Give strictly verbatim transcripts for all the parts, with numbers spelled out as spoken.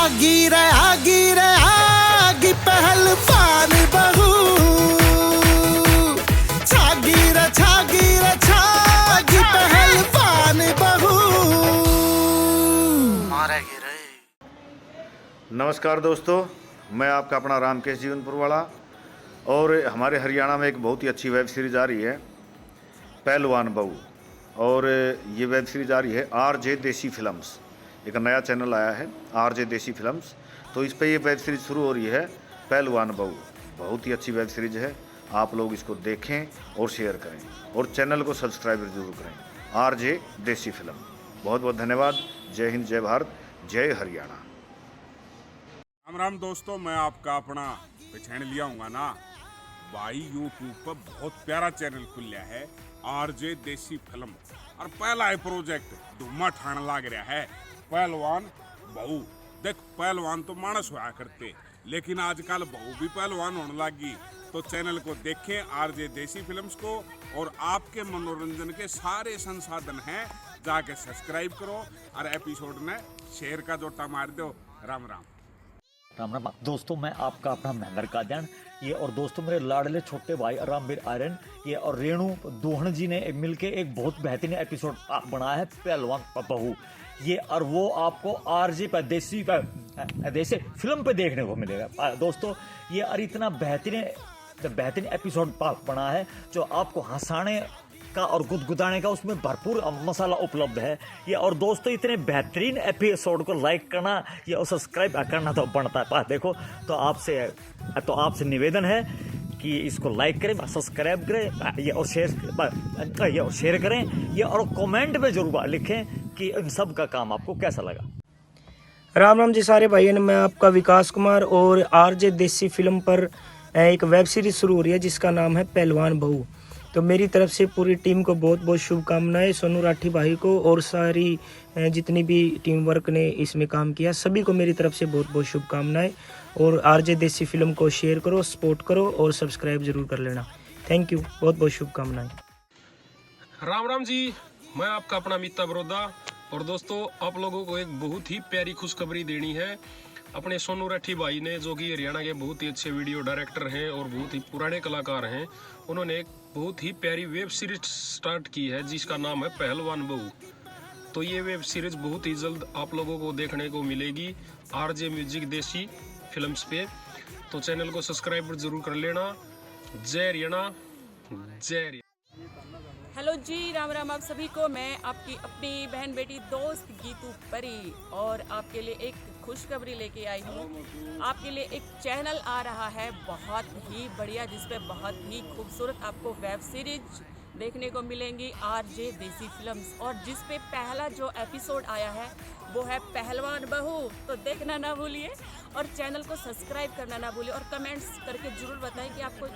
आगी रे, आगी रे, आगी पहलवान बहू। छागी रे, छागी रे, छागी पहलवान बहू। मारेगी रे। नमस्कार दोस्तों, मैं आपका अपना रामकेश जीवनपुर वाला। और हमारे हरियाणा में एक बहुत ही अच्छी वेब सीरीज आ रही है, पहलवान बहू। और ये वेब सीरीज आ रही है आरजे देसी फिल्म्स, एक नया चैनल आया है आरजे देसी फिल्म्स। तो इस पे ये वेब सीरीज शुरू हो रही है, पहलवान बहू। बहुत ही अच्छी वेब सीरीज है, आप लोग इसको देखें और शेयर करें और चैनल को सब्सक्राइब जरूर करें। आरजे देसी फिल्म। बहुत बहुत धन्यवाद। जय हिंद, जय भारत, जय हरियाणा। राम राम दोस्तों, मैं आपका अपना पहचान लिया हूँगा ना भाई। YouTube पर बहुत प्यारा चैनल खुल्या है, आरजे देसी फिल्म, और पहला ही प्रोजेक्ट धुम्मा ठाण लाग रहा है, पहलवान बहू। देख, पहलवान तो मानस होया करते, लेकिन आजकल बहू भी पहलवान होने लग गई। तो चैनल को देखें, आरजे देसी फिल्म्स को, और आपके मनोरंजन के सारे संसाधन हैं, जाके सब्सक्राइब करो और एपिसोड ने शेयर का जोटा मार दो। राम राम। राम राम दोस्तों, मैं आपका अपना महेंद्र कादयान। ये और दोस्तों, मेरे लाडले छोटे भाई रामवीर आर्यन, ये और रेणु दोहन जी ने मिलके एक बहुत बेहतरीन एपिसोड बनाया है, पहलवान बहू। ये और वो आपको आरजे पर देसी पर, देसी फिल्म पे देखने को मिलेगा। आ, दोस्तों, ये और इतना बेहतरीन, बेहतरीन एपिसोड बना है, जो आपको हंसाने का और गुदगुदाने का उसमें भरपूर मसाला उपलब्ध है। ये और दोस्तों, इतने बेहतरीन एपिसोड को लाइक करना, ये और सब्सक्राइब करना तो बनता है। बस देखो, तो आपसे, तो आपसे निवेदन है कि इसको लाइक करें, सब्सक्राइब करें, ये और शेयर, ये और शेयर करें, ये और कमेंट में जरूर लिखें कि इन सब का काम आपको कैसा लगा। राम राम जी सारे भाइयों ने, मैं आपका विकास कुमार और आरजे देसी फिल्म पर, अ, एक वेब सीरीज शुरू हो रही है जिसका नाम है पहलवान बहू। तो मेरी तरफ से पूरी टीम को बहुत बहुत शुभकामनाएं, सोनू राठी भाई को और सारी, अ, जितनी भी टीम वर्क ने इसमें काम किया, सभी को मेरी तरफ से बहुत बहुत शुभकामनाएं। और आरजे देसी फिल्म को शेयर करो, सपोर्ट करो और सब्सक्राइब जरूर कर लेना। थैंक यू, बहुत बहुत शुभकामनाएं। राम राम जी, मैं आपका अपना मीता बरोदा। और दोस्तों, आप लोगों को एक बहुत ही प्यारी खुशखबरी देनी है। अपने सोनू राठी भाई ने, जो कि हरियाणा के बहुत ही अच्छे वीडियो डायरेक्टर हैं और बहुत ही पुराने कलाकार हैं, उन्होंने एक बहुत ही प्यारी वेब सीरीज स्टार्ट की है जिसका नाम है पहलवान बहू। तो ये वेब सीरीज बहुत ही जल्द आप लोगों को देखने को मिलेगी आरजे म्यूजिक देसी फिल्म्स पे। तो चैनल को सब्सक्राइब जरूर कर लेना। जय हरियाणा, जय हरियाणा। हेलो जी, राम राम आप सभी को। मैं आपकी अपनी बहन, बेटी, दोस्त गीतू परी और आपके लिए एक खुशखबरी लेके आई हूँ। आपके लिए एक चैनल आ रहा है बहुत ही बढ़िया, जिस पे बहुत ही खूबसूरत आपको वेब सीरीज देखने को मिलेंगी, आरजे देसी फिल्म्स, और जिस पे पहला जो एपिसोड आया है वो है पहलवान बहू। तो देखना ना भूलिए और चैनल को सब्सक्राइब करना ना भूलिए और कमेंट्स करके जरूर बताएं कि आपको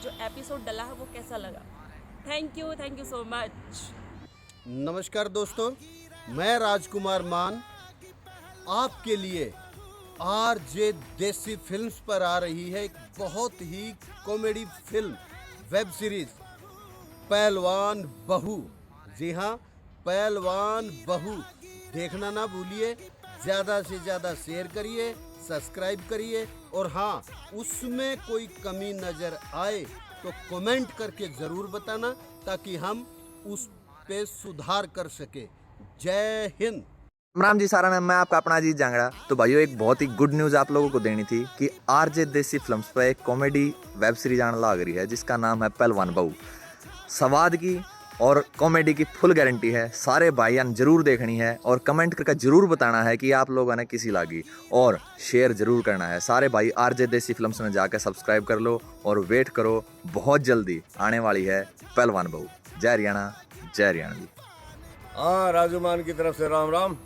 जो एपिसोड डला है वो कैसा लगा। Thank you, thank you so much। नमस्कार दोस्तों, मैं राजकुमार मान आपके लिए आरजे देसी फिल्म्स पर आ रही है एक बहुत ही कॉमेडी फिल्म, वेब सीरीज पहलवान बहू। जी हाँ, पहलवान बहू। देखना ना भूलिए, ज़्यादा से ज़्यादा शेयर करिए, सब्सक्राइब करिए और हाँ, उसमें कोई कमी नज़र आए तो कमेंट करके ज़रूर बताना, ताकि हम उस पे सुधार कर सके। जय हिंद। राम राम जी सारा ने, मैं आपका अपना अजीत जांगड़ा। तो भाइयों, एक बहुत ही गुड न्यूज़ आप लोगों को देनी थी कि आरजे देसी फिल्म्स पे एक कॉमेडी वेब सीरीज आने लाग रही है जिसका नाम है पहलवान बहू। स्वाद की और कॉमेडी की फुल गारंटी है। सारे भाइयां ने जरूर देखनी है और कमेंट करके जरूर बताना है कि आप लोगों ने किसी लागी, और शेयर जरूर करना है। सारे भाई आरजे देसी फिल्म्स में जाकर सब्सक्राइब कर लो और वेट करो, बहुत जल्दी आने वाली है पहलवान बहू। जय हरियाणा, जय हरियाणवी। हाँ, राजू मान की तरफ से राम राम।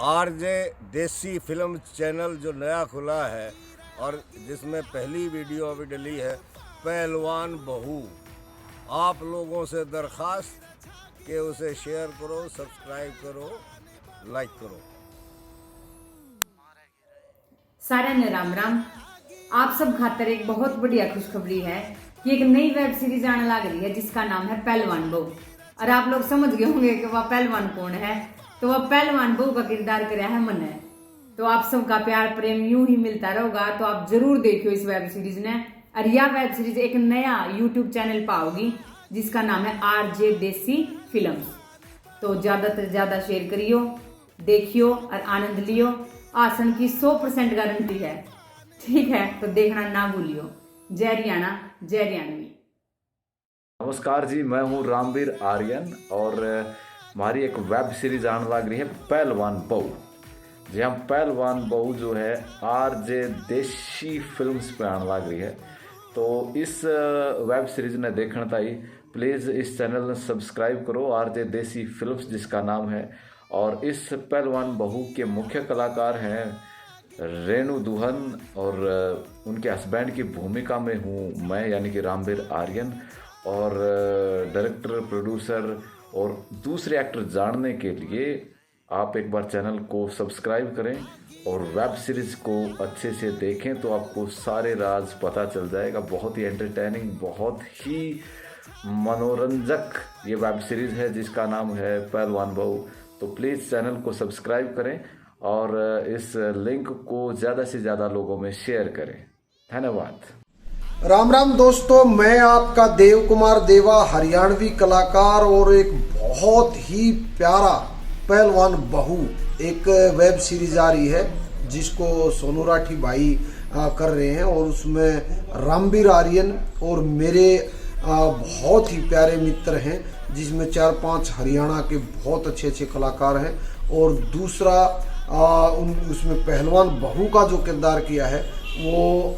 आरजे देसी फिल्म चैनल जो नया खुला है और जिसमें पहली वीडियो अभी डली है, पहलवान बहू, आप लोगों से दरखास्त कि उसे शेयर करो, सब्सक्राइब करो, लाइक करो। सारे ने राम राम। आप सब खातर एक बहुत बढ़िया खुशखबरी है कि एक नई वेब सीरीज आने लाग रही है जिसका नाम है पहलवान बहू। और आप लोग समझ गए होंगे कि वह पहलवान कौन है। तो वह पहलवान बहू का किरदार करया है मन्ने। तो आप सबका प्यार प्रेम यूं ही मिलता रहेगा, तो आप जरूर देखियो इस वेब सीरीज ने। और यह वेब सीरीज एक नया YouTube चैनल पाओगी, जिसका नाम है आरजे देसी फिल्म्स। तो ज्यादा से ज्यादा शेयर करियो, देखियो और आनंद लियो। आसन की सौ परसेंट गारंटी है, ठीक है? तो देखना ना भूलियो। जय हरियाणा, जय हरियाणवी। नमस्कार जी, मैं हूं रामवीर आर्यन और हमारी एक वेब सीरीज आने लग रही है पहलवान बहू। जी हाँ, पहलवान बहू जो है आरजे देसी फिल्म्स पे आने लग रही है। तो इस वेब सीरीज ने देखने ताई प्लीज इस चैनल ने सब्सक्राइब करो, आरजे देसी फिल्म्स जिसका नाम है। और इस पहलवान बहू के मुख्य कलाकार हैं रेणु दुहन और उनके हस्बैंड की भूमिका में हूँ मैं, यानी कि रामवीर आर्यन। और डायरेक्टर, प्रोड्यूसर और दूसरे एक्टर जानने के लिए आप एक बार चैनल को सब्सक्राइब करें और वेब सीरीज को अच्छे से देखें, तो आपको सारे राज पता चल जाएगा। बहुत ही एंटरटेनिंग, बहुत ही मनोरंजक ये वेब सीरीज है जिसका नाम है पहलवान बहू। तो प्लीज चैनल को सब्सक्राइब करें और इस लिंक को ज्यादा से ज्यादा लोगों में शेयर करें। धन्यवाद। राम राम दोस्तों, मैं आपका देव कुमार देवा, हरियाणवी कलाकार और एक बहुत ही प्यारा पहलवान बहू एक वेब सीरीज आ रही है, जिसको सोनू राठी भाई आ, कर रहे हैं और उसमें रामवीर आर्यन और मेरे आ, बहुत ही प्यारे मित्र हैं, जिसमें चार पांच हरियाणा के बहुत अच्छे अच्छे कलाकार हैं और दूसरा आ, उन उसमें पहलवान बहू का जो किरदार किया है वो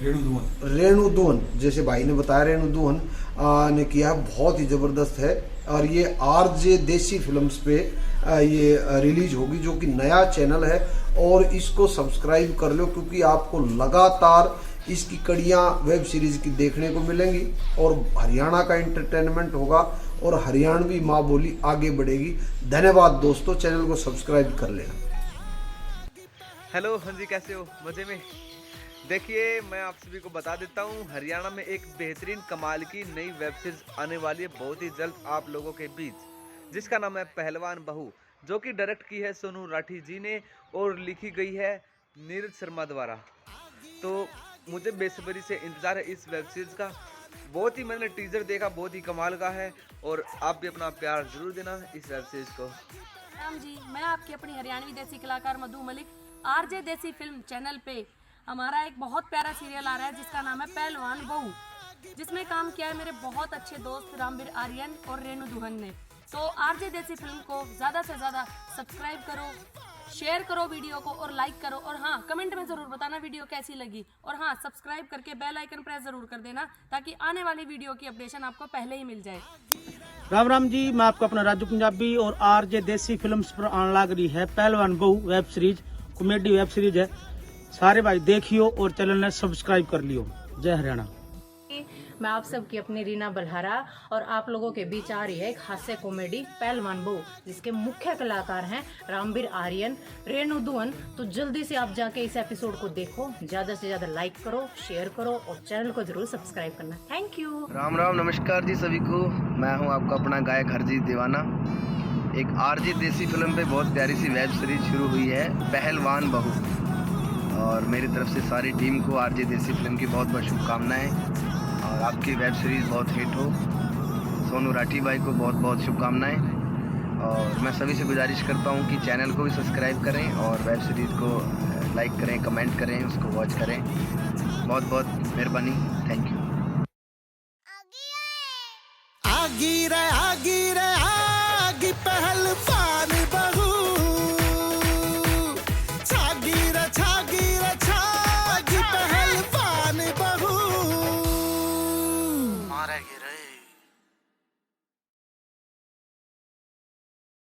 रेणु धुवन। रेणु धुवन, जैसे भाई ने बताया, रेणु धुवन आ, ने किया है, बहुत ही जबरदस्त है। और ये आरजे देसी फिल्म्स पे आ, ये रिलीज होगी, जो कि नया चैनल है और इसको सब्सक्राइब कर लो, क्योंकि आपको लगातार इसकी कड़ियाँ वेब सीरीज की देखने को मिलेंगी और हरियाणा का एंटरटेनमेंट होगा और हरियाणवी माँ बोली आगे बढ़ेगी। धन्यवाद दोस्तों, चैनल को सब्सक्राइब कर लेना। हेलो, हाँ जी, कैसे हो? मजे में? देखिए, मैं आप सभी को बता देता हूँ, हरियाणा में एक बेहतरीन कमाल की नई वेब सीरीज आने वाली है बहुत ही जल्द आप लोगों के बीच, जिसका नाम है पहलवान बहू, जो कि डायरेक्ट की है सोनू राठी जी ने और लिखी गई है नीरज शर्मा द्वारा। तो मुझे बेसब्री से इंतज़ार है इस वेब सीरीज का। बहुत ही, मैंने टीजर देखा, बहुत ही कमाल का है और आप भी अपना प्यार जरूर देना इस वेब सीरीज को। राम जी, मैं आपकी अपनी हरियाणवी देसी कलाकार मधु मलिक, आरजे देसी फिल्म चैनल पे हमारा एक बहुत प्यारा सीरियल आ रहा है जिसका नाम है पहलवान बहू, जिसमें काम किया है मेरे बहुत अच्छे दोस्त रामवीर आर्यन और रेणु दुहन ने। तो आरजे देसी फिल्म को ज़्यादा से ज़्यादा सब्सक्राइब करो, शेयर करो वीडियो को और लाइक करो, और हाँ, कमेंट में ज़रूर बताना वीडियो कैसी लगी, और हाँ, सब्सक्राइब करके बेल आइकन प्रेस ज़रूर कर देना, ताकि आने वाली वीडियो की अपडेशन आपको पहले ही मिल जाए। राम राम जी, मैं आपका अपना राजू पंजाबी और आरजे देसी फिल्म्स पर आने लग रही है पहलवान बहू web series, comedy web series है। सारे भाई देखियो और चैनल ने सब्सक्राइब कर लियो। जय हरियाणा। मैं आप सबकी अपनी रीना बल्हारा और आप लोगों के बीच आ रही है एक हास्य कॉमेडी पहलवान बहू, जिसके मुख्य कलाकार हैं रामवीर आर्यन, रेणु दुहन। तो जल्दी से आप जाके इस एपिसोड को देखो, ज्यादा से ज्यादा लाइक करो, शेयर करो और चैनल को जरूर सब्सक्राइब करना। Thank you. राम राम, नमस्कार जी सभी को। मैं हूं आपका अपना गायक हरजीत दीवाना। एक आरजे देसी फिल्म पे बहुत प्यारी सी वेब सीरीज शुरू हुई है, पहलवान बहू। और मेरी तरफ से सारी टीम को आरजे देसी फिल्म की बहुत बहुत शुभकामनाएं। और आपकी वेब सीरीज बहुत हिट हो। सोनू राठी भाई को बहुत बहुत शुभकामनाएं। और मैं सभी से गुजारिश करता हूं कि चैनल को भी सब्सक्राइब करें और वेब सीरीज को लाइक करें, कमेंट करें, उसको वॉच करें। बहुत बहुत मेहरबानी। Thank you.